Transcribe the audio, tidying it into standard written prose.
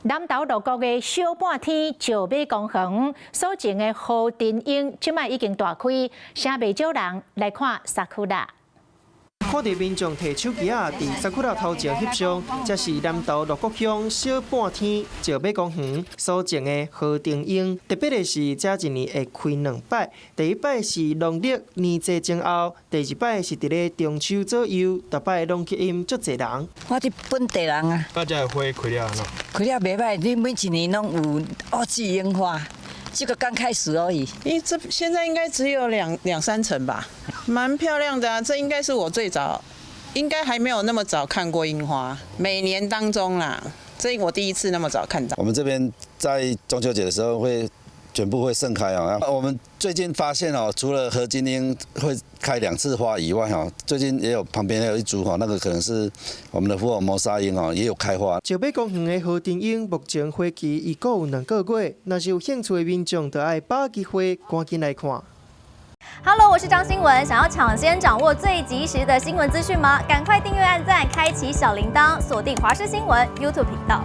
南投鹿谷的小半天石馬公園所種的何丁櫻，這擺已經大開，誠袂少人來看桜。看著民眾提手機仔佇桜頭前翕相，這是南投鹿谷鄉小半天石馬公園所種的何丁櫻。特別的是，這一年會開兩擺，第一擺是農曆年節前後，第二擺是佇咧中秋左右，逐擺攏吸引足濟人。我是本地人啊。啊，這花開了按怎？開了袂䆀，你每一年攏有二季櫻花，這個剛開始而已。咦，這現在應該只有兩三層吧，蠻漂亮的啊。這應該是我最早，應該還沒有那麼早看過櫻花。每年當中啦，這我第一次那麼早看到。我們這邊在中秋節的時候會全部會盛開啊。我們最近發現哦，除了河金櫻會開兩次花以外，哈，最近也有旁邊有一株哈，那個可能是我們的福爾摩沙櫻哦，也有開花。石馬公園的何丁櫻目前花期已閣有2個月，若是有興趣的民眾，就愛把握機會趕緊來看。 Hello，我是張新聞，想要搶先掌握最及時的新聞資訊嗎？趕快訂閱、按讚、開啟小鈴鐺，鎖定華視新聞 YouTube 頻道。